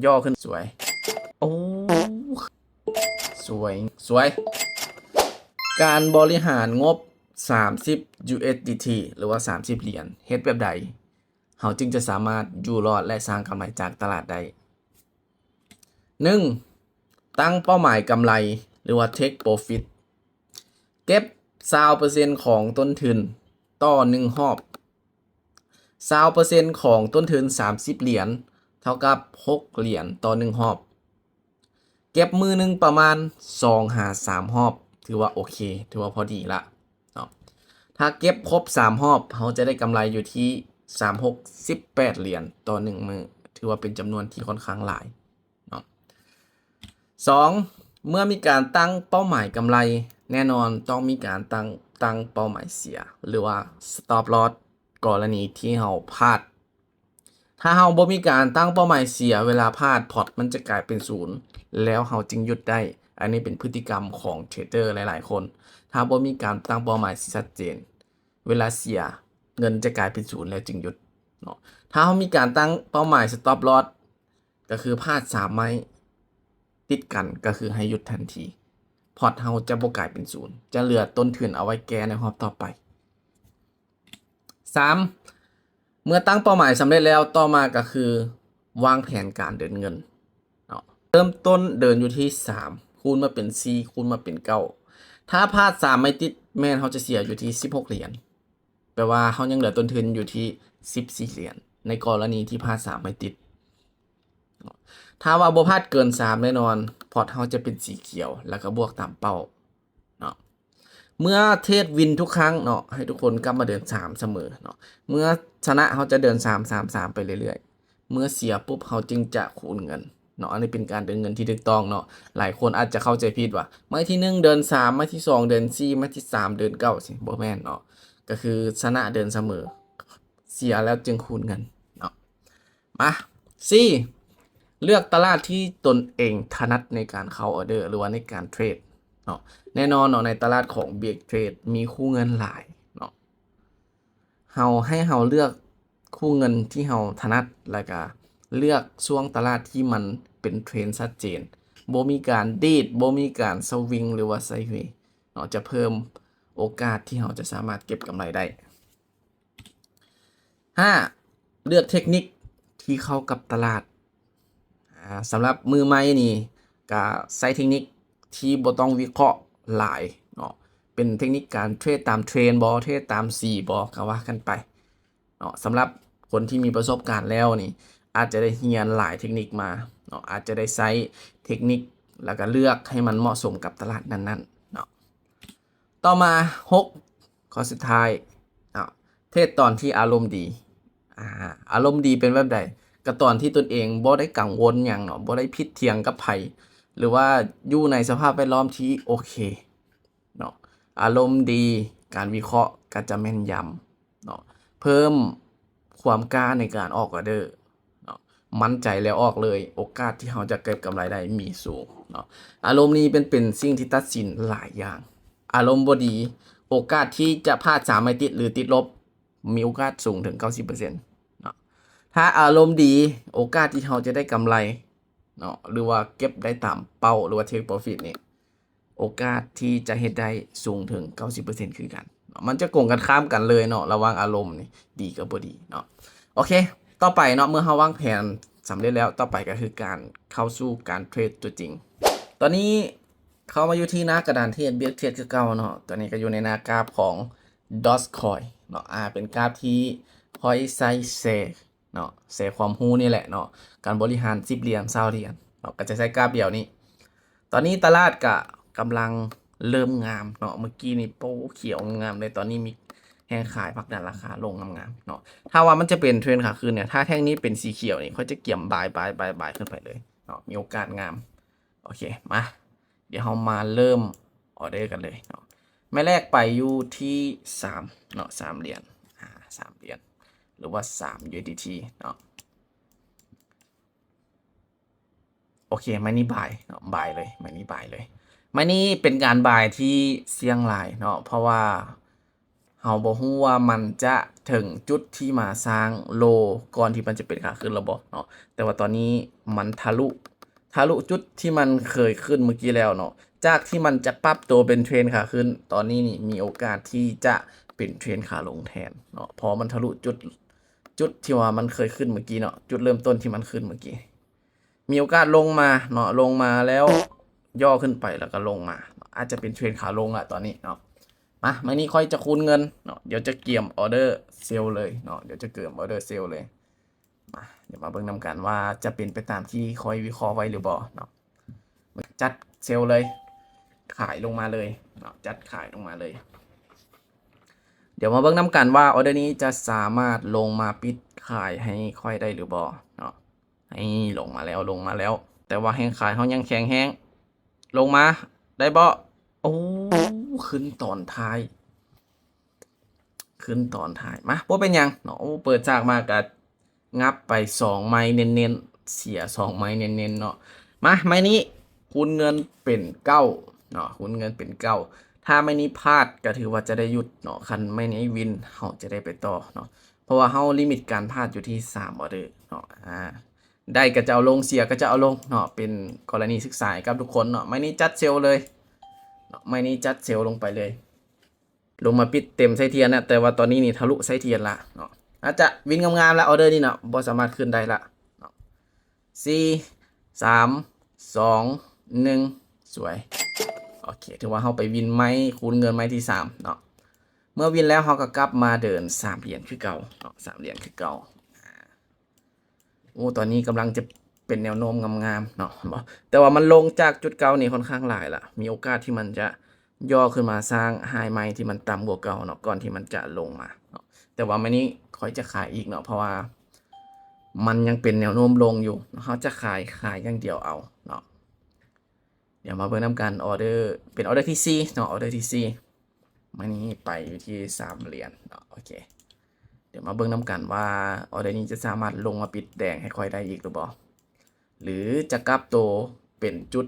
ຍໍຂຶ້ນ ສວຍ ໂອ້ ສວຍ ສວຍ. ການບໍລິຫານງົບສາມສິບ USDT ຫຼືວ່າສາມສິບຫຼຽນ ເຮັດແບບໃດ ເຮົາຈຶ່ງຈະສາມາດຢູ່ລອດ ແລະ ສ້າງກຳໄລຈາກຕະຫຼາດໄດ້? ໜຶ່ງ ຕັ້ງເປົ້າໝາຍກຳໄລ ຫຼືວ່າ take profit. ເກັບຊາວເປີເຊັນຂອງຕົ້ນທຶນຕໍ່ໜຶ່ງຮອບ. ຊາວເປີເຊັນຂອງຕົ້ນທຶນສາມສິບຫຼຽນ ເທົ່າກັບຫົກຫຼຽນຕໍ່ໜຶ່ງຮອບ. ເກັບມື້ໜຶ່ງປະມານສອງຫາສາມຮອບ ຖືວ່າໂອເຄ ຖືວ່າພໍດີລະເນາະ. ຖ້າເກັບຄົບສາມຮອບ ເຮົາຈະໄດ້ກຳໄລຢູ່ທີ່ສາມຫົກສິບແປດຫຼຽນຕໍ່ໜຶ່ງມື້ ຖືວ່າເປັນຈຳນວນທີ່ຂ້ອນຂ້າງຫຼາຍເນາະ. ສອງ ເມື່ອມີການຕັ້ງເປົ້າໝາຍກຳໄລ ແນ່ນອນຕ້ອງມີການຕັ້ງ ຕັ້ງເປົ້າໝາຍເສຍ ຫຼືວ່າ stop loss ກໍລະນີທີ່ເຮົາພາດ. ຖ້າເຮົາບໍ່ມີການຕັ້ງເປົ້າໝາຍເສຍ ເວລາພາດ ພອດມັນຈະກາຍເປັນສູນ ແລ້ວເຮົາຈຶ່ງຢຸດໄດ້. ອັນນີ້ເປັນພຶດຕິກຳຂອງເທຣດເດີຫຼາຍໆຄົນ. ຖ້າບໍ່ມີການຕັ້ງເປົ້າໝາຍທີ່ຊັດເຈນ ເວລາເສຍ ເງິນຈະກາຍເປັນສູນແລ້ວຈຶ່ງຢຸດເນາະ. ຖ້າເຮົາມີການຕັ້ງເປົ້າໝາຍ stop loss ກໍຄືພາດສາມໄມ້ຕິດກັນ ກໍຄືໃຫ້ຢຸດທັນທີ. ພອດເຮົາຈະບໍ່ກາຍເປັນສູນ ຈະເຫຼືອຕົ້ນທຶນເອົາໄວ້ແກ້ໃນຮອບຕໍ່ໄປ. ສາມ ເມື່ອຕັ້ງເປົ້າໝາຍສຳເລັດແລ້ວ ຕໍ່ມາກໍຄືວາງແຜນການເດີນເງິນເນາະ. ເລີ່ມຕົ້ນເດີນຢູ່ທີ່ສາມ ຄູນມາເປັນສີ່ ຄູນມາເປັນເກົ້າ. ຖ້າພາດສາມໄມ້ຕິດ ແມ່ນເຮົາຈະເສຍຢູ່ທີ່ສິບຫົກຫຼຽນ. ແປວ່າເຮົາຍັງເຫຼືອຕົ້ນທຶນຢູ່ທີ່ສິບສີ່ຫຼຽນ ໃນກໍລະນີທີ່ພາດສາມໄມ້ຕິດ. ຖ້າວ່າບໍ່ພາດເກີນສາມ ແນ່ນອນ ພອດເຮົາຈະເປັນສີຂຽວ ແລ້ວກໍບວກຕາມເປົ້າເນາະ. ເມື່ອເທຣດວິນທຸກຄັ້ງເນາະ ໃຫ້ທຸກຄົນກັບມາເດີນສາມສະເໝີເນາະ. ເມື່ອຊະນະ ເຮົາຈະເດີນສາມ ສາມ ສາມ ໄປເລື້ອຍໆ. ເມື່ອເສຍປຸບ ເຮົາຈຶ່ງຈະຄູນເງິນເນາະ. ອັນນີ້ເປັນການເດີນເງິນທີ່ຖືກຕ້ອງເນາະ. ຫຼາຍຄົນອາດຈະເຂົ້າໃຈຜິດວ່າ ໄມ້ທີໜຶ່ງເດີນສາມ ໄມ້ທີສອງເດີນສີ່ ໄມ້ທີສາມເດີນເກົ້າ ຊີ້ ບໍ່ແມ່ນເນາະ. ກໍຄືຊະນະເດີນສະເໝີ ເສຍແລ້ວຈຶ່ງຄູນເງິນເນາະ. ມາ ສີ່ ເລືອກຕະຫຼາດທີ່ຕົນເອງຖະໜັດໃນການເຂົ້າອອເດີ ຫຼືວ່າໃນການເທຣດເນາະ. ແນ່ນອນເນາະ ໃນຕະຫຼາດຂອງ Big Trade ມີຄູ່ເງິນຫຼາຍເນາະ. ເຮົາ ໃຫ້ເຮົາເລືອກຄູ່ເງິນທີ່ເຮົາຖະໜັດ ແລ້ວກະເລືອກຊ່ວງຕະຫຼາດທີ່ມັນເປັນເທຣນຊັດເຈນ ບໍ່ມີການດີດ ບໍ່ມີການສະວິງ ຫຼືວ່າໄຊເວເນາະ ຈະເພີ່ມໂອກາດທີ່ເຮົາຈະສາມາດເກັບກຳໄລໄດ້. ຫ້າ ເລືອກເທັກນິກທີ່ເຂົ້າກັບຕະຫຼາດ. ອາ ສຳລັບມືໃໝ່ນີ້ ກະໃຊ້ເທັກນິກທີ່ບໍ່ຕ້ອງວິເຄາະຫຼາຍເນາະ. ເປັນເທັກນິກການເທຣດຕາມເທຣນບໍ ເທຣດຕາມສີບໍ ກະວ່າກັນໄປເນາະ. ສຳລັບຄົນທີ່ມີປະສົບການແລ້ວນີ້ ອາດຈະໄດ້ຮຽນຫຼາຍເທັກນິກມາເນາະ. ອາດຈະໄດ້ໃຊ້ເທັກນິກ ແລ້ວກະເລືອກໃຫ້ມັນເໝາະສົມກັບຕະຫຼາດນັ້ນໆເນາະ. ຕໍ່ມາ ຫົກ ຂໍ້ສຸດທ້າຍເນາະ ເທຣດຕອນທີ່ອາລົມດີ. ອາ ອາລົມດີເປັນແບບໃດ? ກໍຕອນທີ່ຕົນເອງບໍ່ໄດ້ກັງວົນຫຍັງເນາະ ບໍ່ໄດ້ຜິດຖຽງກັບໃຜ ຫຼືວ່າຢູ່ໃນສະພາບແວດລ້ອມທີ່ໂອເຄເນາະ. ອາລົມດີ ການວິເຄາະກໍຈະແມ່ນຢຳເນາະ ເພີ່ມຄວາມກ້າໃນການອອກອອເດີ ເນາະ ໝັ້ນໃຈແລ້ວອອກເລີຍ ໂອກາດທີ່ເຮົາຈະເກັບກຳໄລໄດ້ມີສູງເນາະ. ອາລົມນີ້ເປັນ ເປັນສິ່ງທີ່ຕັດສິນຫຼາຍຢ່າງ. ອາລົມບໍ່ດີ ໂອກາດທີ່ຈະພາດສາມໄມ້ຕິດ ຫຼື ຕິດລົບ ມີໂອກາດສູງເຖິງເກົ້າສິບເປີເຊັນເນາະ. ຖ້າອາລົມດີ ໂອກາດທີ່ເຮົາຈະໄດ້ກຳໄລເນາະ ຫຼືວ່າເກັບໄດ້ຕາມເປົ້າ ຫຼືວ່າ take profit ນີ້ ໂອກາດທີ່ຈະເຮັດໄດ້ສູງເຖິງເກົ້າສິບເປີເຊັນຄືກັນເນາະ. ມັນຈະກົງກັນຂ້າມກັນເລີຍເນາະ ລະຫວ່າງອາລົມນີ້ດີກັບບໍ່ດີເນາະ. ໂອເຄ ຕໍ່ໄປເນາະ ເມື່ອເຮົາວາງແຜນສຳເລັດແລ້ວ ຕໍ່ໄປກໍຄືການເຂົ້າສູ່ການເທຣດຕົວຈິງ. ຕອນນີ້ເຂົ້າມາຢູ່ທີ່ໜ້າກະດານເທຣດ Big Trade ຄືເກົ່າເນາະ. ຕອນນີ້ກໍຢູ່ໃນໜ້າກາບຂອງ Dogecoin ເນາະ. ອາ ເປັນກາບທີ່ຂ້ອຍໃຊ້ແຊ ເນາະ ແຊຄວາມຮູ້ນີ້ແຫຼະເນາະ ການບໍລິຫານສິບຫຼຽນ ຊາວຫຼຽນເນາະ ກໍຈະໃຊ້ກາບດຽວນີ້. ຕອນນີ້ຕະຫຼາດກະກຳລັງເລີ່ມງາມເນາະ ເມື່ອກີ້ນີ້ ໂອ້ ຂຽວງາມເລີຍ. ຕອນນີ້ມີແຮງຂາຍຜັກດັນລາຄາລົງງາມໆເນາະ. ຖ້າວ່າມັນຈະເປັນເທຣນຂາຂຶ້ນເນຍ ຖ້າແທ່ງນີ້ເປັນສີຂຽວນີ້ ຂ້ອຍຈະກຽມບາຍ ບາຍ ບາຍ ບາຍຂຶ້ນໄປເລີຍເນາະ ມີໂອກາດງາມ. ໂອເຄ ມາ ດຽວເຮົາມາເລີ່ມອອເດີກັນເລີຍເນາະ. ໄມ້ແລກໄປຢູ່ທີ່ສາມເນາະ ສາມຫຼຽນ ອາ ສາມຫຼຽນ ຫຼືວ່າສາມ USDT ເນາະ. ໂອເຄ ໄມ້ນີ້ບາຍເນາະ ບາຍເລີຍ ໄມ້ນີ້ບາຍເລີຍ. ໄມ້ນີ້ເປັນການບາຍທີ່ສ່ຽງຫຼາຍເນາະ ເພາະວ່າ ເຮົາບໍ່ຮູ້ວ່າມັນຈະເຖິງຈຸດທີ່ມາສ້າງໂລກ່ອນທີ່ມັນຈະເປັນຂາຂຶ້ນຫຼືບໍ່ເນາະ. ແຕ່ວ່າຕອນນີ້ມັນທະລຸ ທະລຸຈຸດທີ່ມັນເຄີຍຂຶ້ນເມື່ອກີ້ແລ້ວເນາະ. ຈາກທີ່ມັນຈະປັບໂຕເປັນເທຣນຂາຂຶ້ນ, ຕອນນີ້ນີ້ມີໂອກາດທີ່ຈະເປັນເທຣນຂາລົງແທນເນາະ, ເພາະມັນທະລຸຈຸດ ຈຸດທີ່ວ່າມັນເຄີຍຂຶ້ນເມື່ອກີ້ເນາະ, ຈຸດເລີ່ມຕົ້ນທີ່ມັນຂຶ້ນເມື່ອກີ້. ມີໂອກາດລົງມາເນາະ, ລົງມາແລ້ວຍໍ້ຂຶ້ນໄປ ແລ້ວກໍລົງມາເນາະ, ອາດຈະເປັນເທຣນຂາລົງລະຕອນນີ້ເນາະ. ມາ ໄມ້ນີ້ຂ້ອຍຈະຄູນເງິນເນາະ, ດຽວຈະກຽມອອເດີເຊວເລີຍເນາະ, ດຽວຈະກຽມອອເດີເຊວເລີຍ. ມາ ດຽວມາເບິ່ງນຳກັນວ່າຈະເປັນໄປຕາມທີ່ຂ້ອຍວິເຄາະໄວ້ຫຼືບໍ່ເນາະ. ຈັດເຊວເລີຍ, ຂາຍລົງມາເລີຍເນາະ, ຈັດຂາຍລົງມາເລີຍ. ດຽວມາເບິ່ງນຳກັນວ່າອອເດີນີ້ຈະສາມາດລົງມາປິດຂາຍໃຫ້ຂ້ອຍໄດ້ຫຼືບໍ່ເນາະ. ນີ້ ລົງມາແລ້ວ ລົງມາແລ້ວ, ແຕ່ວ່າແຮງຂາຍເຮົາຍັງແຂງແຮງ. ລົງມາໄດ້ບໍ່? ໂອ້ ຂຶ້ນຕອນທ້າຍ ຂຶ້ນຕອນທ້າຍ. ມາ ບໍ່ເປັນຫຍັງເນາະ. ໂອ້ ເປີດສາກມາກະງັບໄປສອງໄມ້ເນັ້ນໆ, ເສຍສອງໄມ້ເນັ້ນໆເນາະ. ມາ ໄມ້ນີ້ຄູນເງິນເປັນເກົ້າເນາະ, ຄູນເງິນເປັນເກົ້າ. ຖ້າໄມ້ນີ້ພາດກະຖືວ່າຈະໄດ້ຢຸດເນາະ, ຄັນໄມ້ນີ້ວິນເຮົາຈະໄດ້ໄປຕໍ່ເນາະ, ເພາະວ່າເຮົາລິມິດການພາດຢູ່ທີ່ສາມອອເດີເນາະ. ອາ ໄດ້ກໍຈະເອົາລົງ, ເສຍກໍຈະເອົາລົງເນາະ, ເປັນກໍລະນີສຶກສາໃຫ້ກັບທຸກຄົນເນາະ. ໄມ້ນີ້ຈັດເຊວເລີຍເນາະ, ໄມ້ນີ້ຈັດເຊວລົງໄປເລີຍ. ລົງມາປິດເຕັມໄສ້ທຽນນະ, ແຕ່ວ່າຕອນນີ້ນີ້ທະລຸໄສ້ທຽນລະເນາະ. ອາດຈະວິນງາມໆລະອອເດີນີ້ເນາະ, ບໍ່ສາມາດຂຶ້ນໄດ້ລະເນາະ. ສີ່ ສາມ ສອງ ໜຶ່ງ ສວຍ. ໂອເຄ ຖືວ່າເຮົາໄປວິນໄມ້ຄູນເງິນໄມ້ທີສາມເນາະ. ເມື່ອວິນແລ້ວເຮົາກໍກັບມາເດີນສາມຫຼຽນຄືເກົ່າເນາະ, ສາມຫຼຽນຄືເກົ່າ. ໂອ້ ຕອນນີ້ກຳລັງຈະເປັນແນວໂນ້ມງາມໆເນາະ, ເຫັນບໍ່? ແຕ່ວ່າມັນລົງຈາກຈຸດເກົ່ານີ້ຂ້ອນຂ້າງຫຼາຍລະ, ມີໂອກາດທີ່ມັນຈະຍໍ້ຂຶ້ນມາສ້າງໄຮໃໝ່ທີ່ມັນຕ່ຳກວ່າເກົ່າເນາະ, ກ່ອນທີ່ມັນຈະລົງມາເນາະ. ແຕ່ວ່າມື້ນີ້ຂ້ອຍຈະຂາຍອີກເນາະ, ເພາະວ່າມັນຍັງເປັນແນວໂນ້ມລົງຢູ່, ເຮົາຈະຂາຍ ຂາຍຢ່າງດຽວເອົາເນາະ. ດຽວມາເບິ່ງນຳກັນ ອອເດີ ເປັນອອເດີທີສີ່ເນາະ, ອອເດີທີສີ່ ມື້ນີ້ໄປຢູ່ທີ່ສາມຫຼຽນເນາະ. ໂອເຄ ດຽວມາເບິ່ງນຳກັນວ່າອອເດີນີ້ຈະສາມາດລົງມາປິດແດງໃຫ້ຂ້ອຍໄດ້ອີກຫຼືບໍ່ ຫຼືຈະກັບໂຕເປັນຈຸດ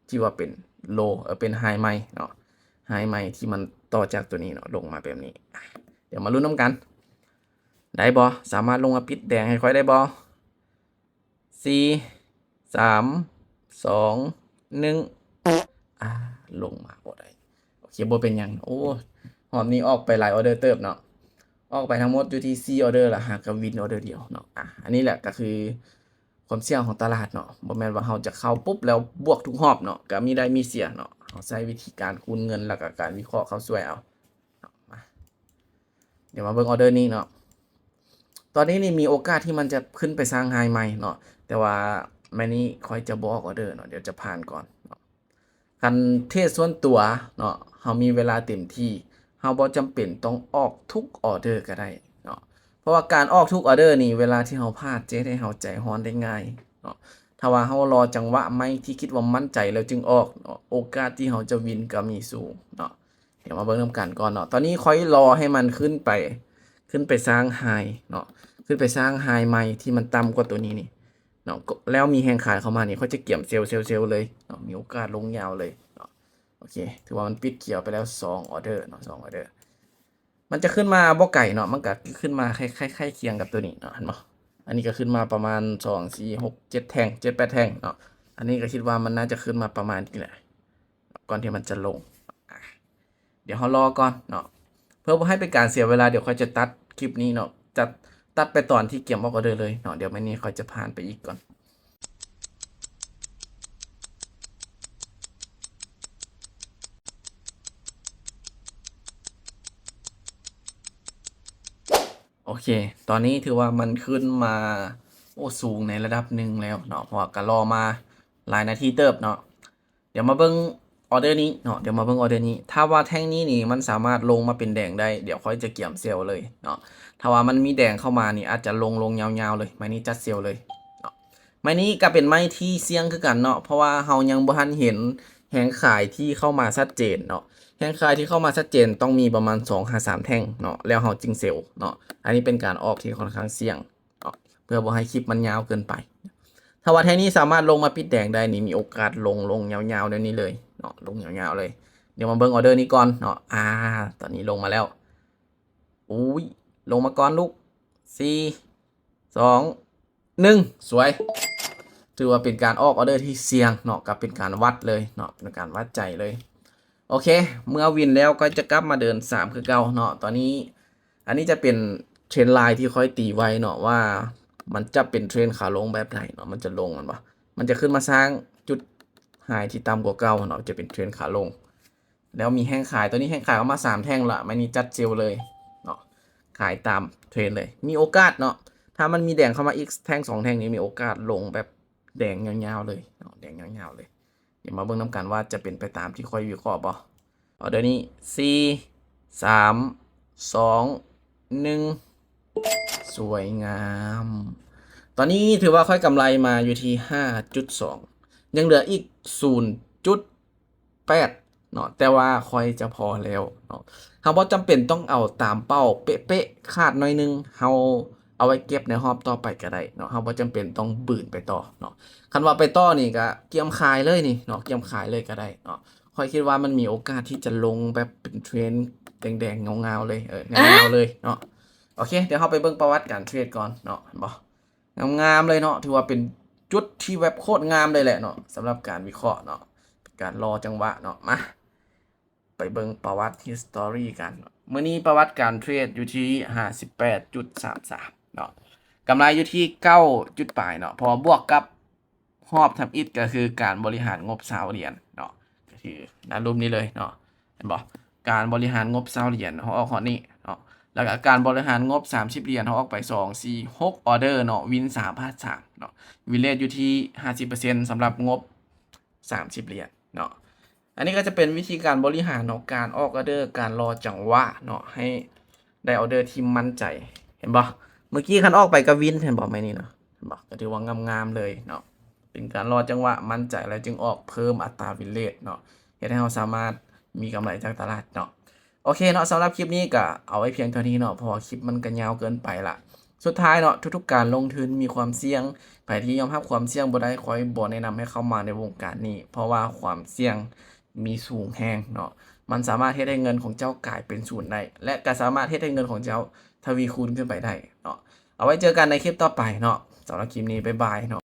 ທີ່ວ່າເປັນໂລ ເອີ ເປັນໄຮໃໝ່ເນາະ, ໄຮໃໝ່ທີ່ມັນຕໍ່ຈາກໂຕນີ້ເນາະ ລົງມາແບບນີ້. ດຽວມາລຸ້ນນຳກັນ ໄດ້ບໍ່? ສາມາດລົງມາປິດແດງໃຫ້ຂ້ອຍໄດ້ບໍ່? ສີ່ ສາມ ສອງ ໜຶ່ງ ອາ ລົງມາບໍ່ໄດ້. ໂອເຄ ບໍ່ເປັນຫຍັງ. ໂອ້ ຮອບນີ້ອອກໄປຫຼາຍອອເດີເຕີບເນາະ, ອອກໄປທັງໝົດຢູ່ທີ່ສີ່ອອເດີລະ, ຫາກະວິນອອເດີດຽວເນາະ. ອາ ອັນນີ້ແຫຼະກະຄືຄວາມສ່ຽງຂອງຕະຫຼາດເນາະ, ບໍ່ແມ່ນວ່າເຮົາຈະເຂົ້າປຸບແລ້ວບວກທຸກຮອບເນາະ, ກະມີໄດ້ມີເສຍເນາະ. ເຮົາໃຊ້ວິທີການຄູນເງິນ ແລ້ວກະການວິເຄາະເຂົ້າຊ່ວຍເອົາເນາະ. ມາ ດຽວມາເບິ່ງອອເດີນີ້ເນາະ. ຕອນນີ້ນີ້ມີໂອກາດທີ່ມັນຈະຂຶ້ນໄປສ້າງໄຮໃໝ່ເນາະ, ແຕ່ວ່າມື້ນີ້ຂ້ອຍຈະບໍ່ອອກອອເດີເນາະ, ດຽວຈະຜ່ານກ່ອນເນາະ. ຄັນເທຣດສ່ວນຕົວເນາະ, ເຮົາມີເວລາເຕັມທີ່, ເຮົາບໍ່ຈຳເປັນຕ້ອງອອກທຸກອອເດີກໍໄດ້ເນາະ, ເພາະວ່າການອອກທຸກອອເດີນີ້ ເວລາທີ່ເຮົາພາດຈະເຮັດໃຫ້ເຮົາໃຈຮ້ອນໄດ້ງ່າຍເນາະ. ຖ້າວ່າເຮົາລໍຈັງຫວະໃໝ່ທີ່ຄິດວ່າໝັ້ນໃຈແລ້ວຈຶ່ງອອກເນາະ, ໂອກາດທີ່ເຮົາຈະວິນກໍມີສູງເນາະ. ດຽວມາເບິ່ງນຳກັນກ່ອນເນາະ. ຕອນນີ້ຂ້ອຍລໍໃຫ້ມັນຂຶ້ນໄປ ຂຶ້ນໄປສ້າງໄຮເນາະ, ຂຶ້ນໄປສ້າງໄຮໃໝ່ທີ່ມັນຕ່ຳກວ່າໂຕນີ້ນີ້ເນາະ, ແລ້ວມີແຮງຂາຍເຂົ້າມານີ້ ຂ້ອຍຈະກຽມເຊວ ເຊວ ເຊວເລີຍເນາະ, ມີໂອກາດລົງຍາວເລີຍເນາະ. ໂອເຄ ຖືວ່າມັນປິດຂຽວໄປແລ້ວສອງອອເດີເນາະ, ສອງອອເດີ. ມັນຈະຂຶ້ນມາບໍ່ໄກເນາະ, ມັນກະຂຶ້ນມາໃກ້ ໃກ້ຄຽງກັບໂຕນີ້ເນາະ, ເຫັນບໍ່? ອັນນີ້ກະຂຶ້ນມາປະມານສອງ ສີ່ ຫົກ ເຈັດແທ່ງ ເຈັດ ແປດແທ່ງເນາະ. ອັນນີ້ກະຄິດວ່າມັນໜ້າຈະຂຶ້ນມາປະມານນີ້ແຫຼະ ກ່ອນທີ່ມັນຈະລົງ. ອາ ດຽວເຮົາລໍກ່ອນເນາະ, ເພື່ອບໍ່ໃຫ້ເປັນການເສຍເວລາ ດຽວຂ້ອຍຈະຕັດຄລິບນີ້ເນາະ, ຈະຕັດໄປຕອນທີ່ກຽມອອກອອເດີເລີຍເນາະ. ດຽວມື້ນີ້ຂ້ອຍຈະຜ່ານໄປອີກກ່ອນ. ໂອເຄ ຕອນນີ້ຖືວ່າມັນຂຶ້ນມາ ໂອ້ ສູງໃນລະດັບໜຶ່ງແລ້ວເນາະ, ເພາະວ່າກະລໍມາຫຼາຍນາທີເຕີບເນາະ. ດຽວມາເບິ່ງອອເດີນີ້ເນາະ, ດຽວມາເບິ່ງອອເດີນີ້. ຖ້າວ່າແທ່ງນີ້ນີ້ມັນສາມາດລົງມາເປັນແດງໄດ້ ດຽວຂ້ອຍຈະກຽມເຊວເລີຍເນາະ. ຖ້າວ່າມັນມີແດງເຂົ້າມານີ້ ອາດຈະລົງ ລົງຍາວໆເລີຍ, ໄມ້ນີ້ຈັດເຊວເລີຍເນາະ. ໄມ້ນີ້ກະເປັນໄມ້ທີ່ສ່ຽງຄືກັນເນາະ, ເພາະວ່າເຮົາຍັງບໍ່ທັນເຫັນແຮງຂາຍທີ່ເຂົ້າມາຊັດເຈນເນາະ. ແຮງຂາຍທີ່ເຂົ້າມາຊັດເຈນຕ້ອງມີປະມານສອງຫາສາມແທ່ງເນາະ, ແລ້ວເຮົາຈຶ່ງເຊວເນາະ. ອັນນີ້ເປັນການອອກທີ່ຂ້ອນຂ້າງສ່ຽງ ເນາະ ເພື່ອບໍ່ໃຫ້ຄລິບມັນຍາວເກີນໄປ. ຖ້າວ່າແທ່ງນີ້ສາມາດລົງມາປິດແດງໄດ້ນີ້ ມີໂອກາດລົງ ລົງຍາວໆແນວນີ້ເລີຍເນາະ, ລົງຍາວໆເລີຍ. ດຽວມາເບິ່ງອອເດີນີ້ກ່ອນເນາະ. ອ່າ ຕອນນີ້ລົງມາແລ້ວ. ອຸ້ຍ ລົງມາກ່ອນລູກ. ສີ່ ສອງ ໜຶ່ງ ສວຍ. ຖືວ່າເປັນການອອກອອເດີທີ່ສ່ຽງເນາະ ກັບເປັນການວັດເລີຍເນາະ ເປັນການວັດໃຈເລີຍ. ໂອເຄ ເມື່ອວິນແລ້ວກໍຈະກັບມາເດີນສາມຄືເກົ່າເນາະ. ຕອນນີ້ ອັນນີ້ຈະເປັນເທຣນລາຍທີ່ຂ້ອຍຕີໄວ້ເນາະ ວ່າມັນຈະເປັນເທຣນຂາລົງແບບໃດເນາະ. ມັນຈະລົງແມ່ນບໍ່? ມັນຈະຂຶ້ນມາສ້າງຈຸດໄຮທີ່ຕ່ຳກວ່າເກົ່າເນາະ ຈະເປັນເທຣນຂາລົງ. ແລ້ວມີແຮງຂາຍ ຕອນນີ້ແຮງຂາຍເຂົ້າມາສາມແທ່ງລະ ໄມ້ນີ້ຈັດເຊວເລີຍເນາະ ຂາຍຕາມເທຣນເລີຍ. ມີໂອກາດເນາະ ຖ້າມັນມີແດງເຂົ້າມາອີກແທ່ງສອງແທ່ງນີ້ ມີໂອກາດລົງແບບແດງຍາວໆເລີຍເນາະ ແດງຍາວໆເລີຍ. ດຽວມາເບິ່ງນຳກັນວ່າຈະເປັນໄປຕາມທີ່ຂ້ອຍວິເຄາະບໍ່. ອອເດີນີ້ ສີ່ ສາມ ສອງ ໜຶ່ງ ສວຍງາມ. ຕອນນີ້ຖືວ່າຂ້ອຍກຳໄລມາຢູ່ທີ່ຫ້າຈຸດສອງ ຍັງເຫຼືອອີກສູນຈຸດ ແປດເນາະ ແຕ່ວ່າຂ້ອຍຈະພໍແລ້ວເນາະ. ເຮົາບໍ່ຈຳເປັນຕ້ອງເອົາຕາມເປົ້າເປະໆ ຂາດໜ້ອຍໜຶ່ງ ເຮົາເອົາໄວ້ເກັບໃນຮອບຕໍ່ໄປກໍໄດ້ເນາະ ເຮົາບໍ່ຈຳເປັນຕ້ອງບືນໄປຕໍ່ເນາະ. ຄັນວ່າໄປຕໍ່ນີ້ກໍກຽມຂາຍເລີຍນີ້ເນາະ ກຽມຂາຍເລີຍກໍໄດ້ເນາະ. ຂ້ອຍຄິດວ່າມັນມີໂອກາດທີ່ຈະລົງແບບເປັນເທຣນແດງໆ ເງົາໆເລີຍ ເອີ ເງົາໆເລີຍເນາະ. ໂອເຄ ດຽວເຮົາໄປເບິ່ງປະຫວັດການເທຣດກ່ອນເນາະ ເຫັນບໍ່? ງາມໆເລີຍເນາະ ຖືວ່າເປັນຈຸດທີ່ແບບໂຄດງາມເລີຍແຫຼະເນາະ ສຳລັບການວິເຄາະເນາະ ເປັນການລໍຈັງຫວະເນາະ. ມາ ໄປເບິ່ງປະຫວັດ history ກັນເນາະ. ມື້ນີ້ປະຫວັດການເທຣດຢູ່ທີ່ຫ້າສິບແປດຈຸດສາມສາມເນາະ ກຳໄລຢູ່ທີ່ເກົ້າຈຸດປາຍເນາະ ເພາະວ່າບວກກັບຮອບທຳອິດ ກໍຄືການບໍລິຫານງົບຊາວຫຼຽນເນາະ ກໍຄືໜ້າຮູບນີ້ເລີຍເນາະ ເຫັນບໍ່? ການບໍລິຫານງົບຊາວຫຼຽນ ເຮົາອອກຮອດນີ້ເນາະ ແລ້ວກໍການບໍລິຫານງົບສາມສິບຫຼຽນ ເຮົາອອກໄປສອງ ສີ່ ຫົກ ອອເດີເນາະ ວິນສາມ ພາດສາມເນາະ ວິນເຣດຢູ່ທີ່ຫ້າສິບເປີເຊັນ ສຳລັບງົບສາມສິບຫຼຽນເນາະ. ອັນນີ້ກໍຈະເປັນວິທີການບໍລິຫານເນາະ ການອອກອອເດີ ການລໍຈັງຫວະເນາະ ໃຫ້ໄດ້ອອເດີທີ່ໝັ້ນໃຈ ເຫັນບໍ່? ເມື່ອກີ້ຄັນອອກໄປກໍວິນ ເຫັນບໍ່? ໄມ້ນີ້ເນາະ ເຫັນບໍ່? ກໍຖືວ່າງາມໆເລີຍເນາະ ເປັນການລໍຈັງຫວະໝັ້ນໃຈ ແລ້ວຈຶ່ງອອກເພີ່ມອັດຕາວິນເຣດເນາະ ເຮັດໃຫ້ເຮົາສາມາດມີກຳໄລຈາກຕະຫຼາດເນາະ. ໂອເຄເນາະ ສຳລັບຄລິບນີ້ກໍເອົາໄວ້ພຽງເທົ່ານີ້ເນາະ ເພາະວ່າຄລິບມັນກໍຍາວເກີນໄປລະ. ສຸດທ້າຍເນາະ ທຸກໆການລົງທຶນມີຄວາມສ່ຽງ ໃຜທີ່ຍອມຮັບຄວາມສ່ຽງບໍ່ໄດ້ ຂ້ອຍບໍ່ແນະນຳໃຫ້ເຂົ້າມາໃນວົງການນີ້ ເພາະວ່າຄວາມສ່ຽງມີສູງແຮງເນາະ ມັນສາມາດເຮັດໃຫ້ເງິນຂອງເຈົ້າກາຍເປັນສູນໄດ້ ແລະ ກໍສາມາດເຮັດໃຫ້ເງິນຂອງເຈົ້າທະວີຄູນຂຶ້ນໄປໄດ້ເນາະ. ເອົາໄວ້ເຈີກັນໃນຄລິບຕໍ່ໄປເນາະ ສຳລັບຄລິບນີ້ ບາຍບາຍເນາະ.